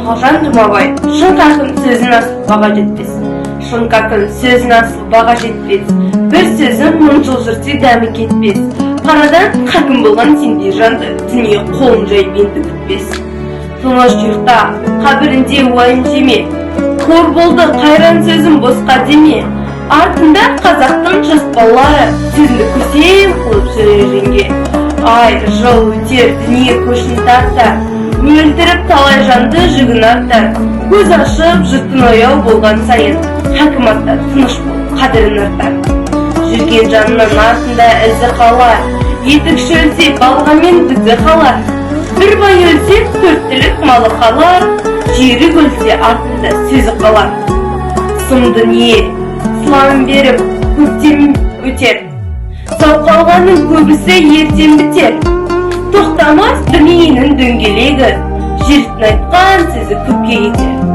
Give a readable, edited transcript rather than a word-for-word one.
Қалжан Жұмабай. Шын хакім сөзін асыл баға жетпес. Шын хакім сөзін асыл баға жетпес. Бір сөзін мың жыл жүрсе, дәмі кетпес. Қарадан хакім болған сендей жанды дүние қолын жайып енді күтпес. Тыныш ұйықта, қабірінде уайым жеме. Қор болды қайран сөзім босқа деме. Артында қазақтың жас балалары сөзіңді көсем қылып жүрер жеңге. Ай, жыл өтер, дүние көшін тартар, өлтіріп талай жанды жүгін артар. Көз ашып, жұрттың ояу болған сайын, хакім ата, тыныш бол, қадірін артар. Жүрген жанның артында ізі қалар, етікші өлсе, балғамен бізі қалар. Бір бай өлсе, төрт түлік малы қалар, жүйрік өлсе, артында сөзі қалар. Сұм дүние сылаң беріп көктем өтер, сау қалғанның көбісі ертең бітер. Тоқтамас дүниенің дөңгелегі, жүйріктің айтқан сөзі көпке кетер.